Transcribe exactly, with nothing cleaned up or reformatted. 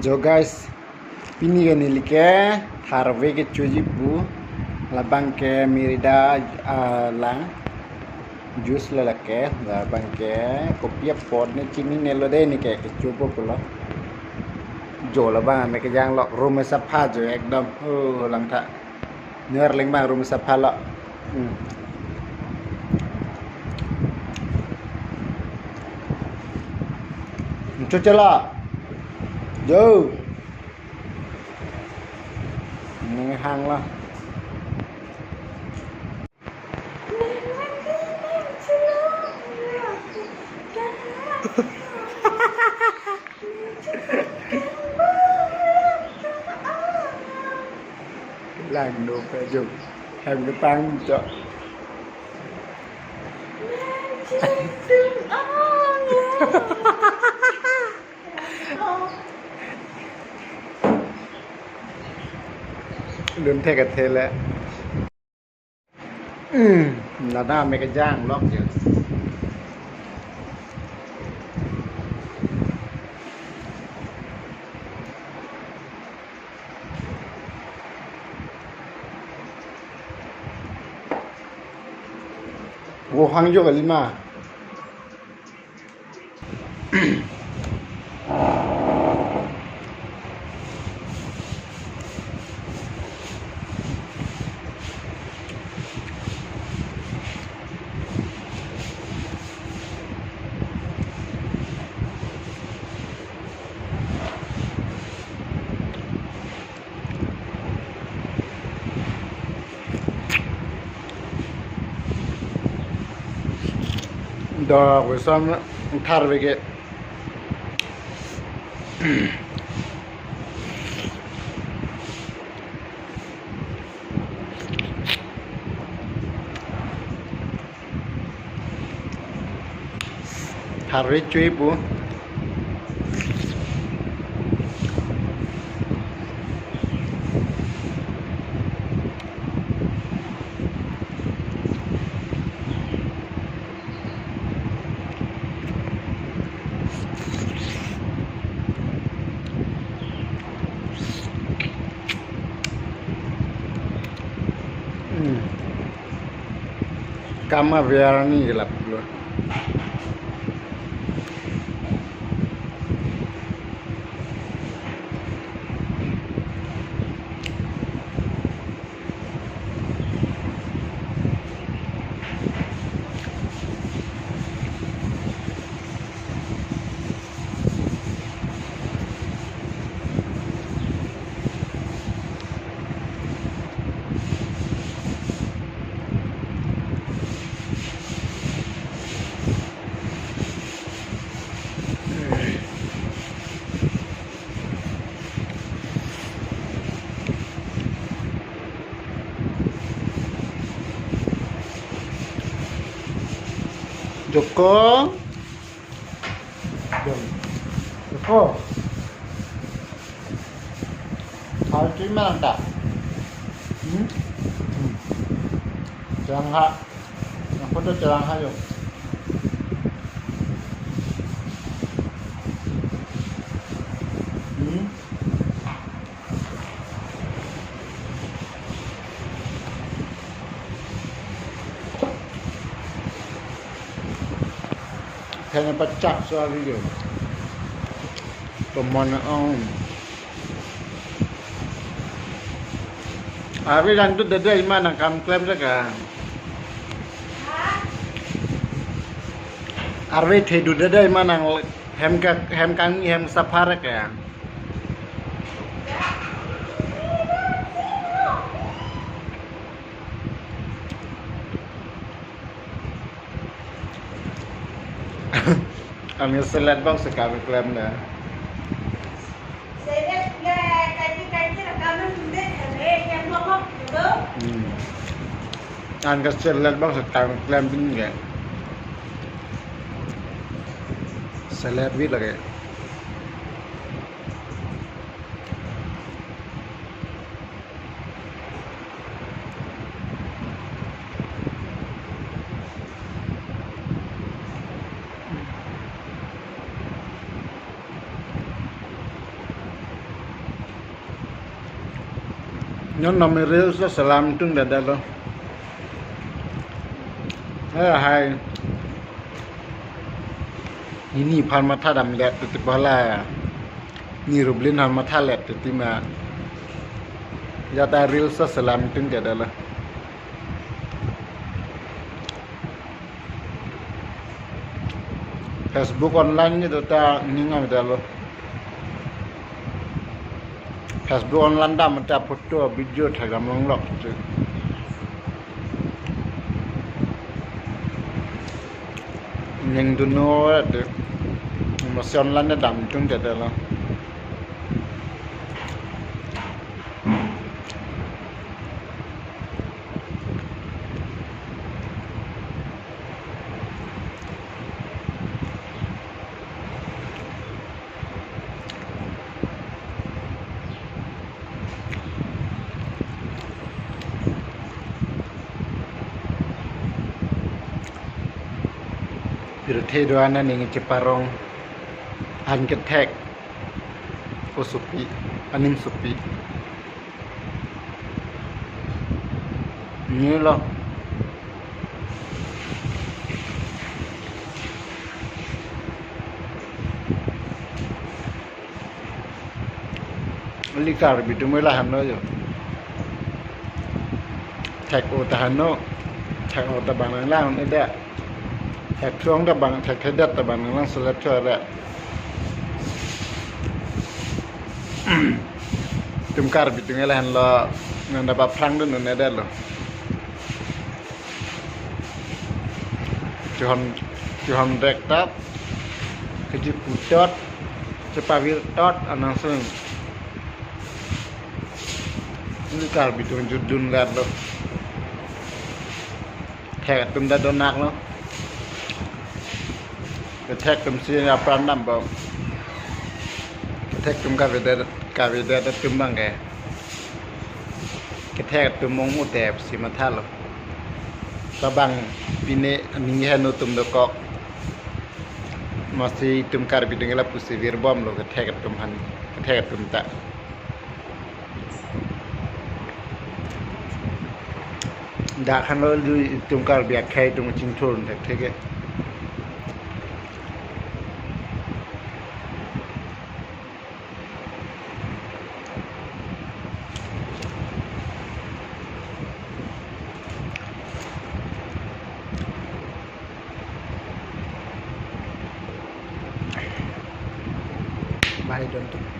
Jo guys, pini ke neli ke tharve kechoji pu, labang ke mirida, ah, lang juice lo lake, labang ke kopi apot ne chinine lo de, ne ke kecho po pulo. Jo labang ame kejang lo, room sapha jo ekdom. Oh, langtha. Nerling bang room sapha lo. Hmm. Cho chela. Jo. Nang hang lo. Lang no pe jo. Hem ke tang cho. Lun thek athe le. Hmm, lana ame kejang lok jo. Wo hang jo kali ma. Dak wisam tharve ke. Tharve chui pu. Hmm. Kama biar ni gelap dulu. Joko. Joko. Hal chui ma nang ta. Hmm? Hmm. Chang ha. Nang photo chang ha jo. Hmm? Thena pachak so ali jo. Tomon ong. Arve lang tu dada ima nang kam klem saka. Arve the du dada ima nang hem ka, hem kang hem sapha ke. Kami selet bang sekali klem dah. Hmm. An ka selet bang sekali klem pin ke. Selet bit lagi. Non non reels lo selam tung dadalo. Hai hai. Nini aphan matha damdet titi pala. Ni Rublin aphan mathalet titi ma. Ya ta reels lo selam tung dadalo. Facebook online ni tota ninga medalo. Facebook online dam ta photo video thagam longlok tu. Ning duno tu. Masi online dam tung dadalo. Pirthe do-an aning cheparong an kethek osopi, anim sopi. Nilo. Ili Karbi atum ela hano jo. Thek-o ta hano, thek-o ta bang nanglang ne da. Thek-thong ta bang, thekthedet ta bang nanglang selet cho re. Itum Karbi atum ela henlo, nanda ba phrang dun ne da lo. Chihon, chihon rek tap, keji putot, chepavir tot, anang sung. Ili Karbi atum judun lar lo. Thek atum ta donak lo. Kethek atum si apran dam bom. Kethek atum kavedet, kavedet atum bang ke. Kethek atum mong utep si mathalo. Tabang pine aning heno atum dokok. Masi itum Karbi atum ela pusi virbom lo kethek atum han, kethek atum ta. Dak hano du itum Karbi akhei atum chingthur thekthek ke. Bye, don't.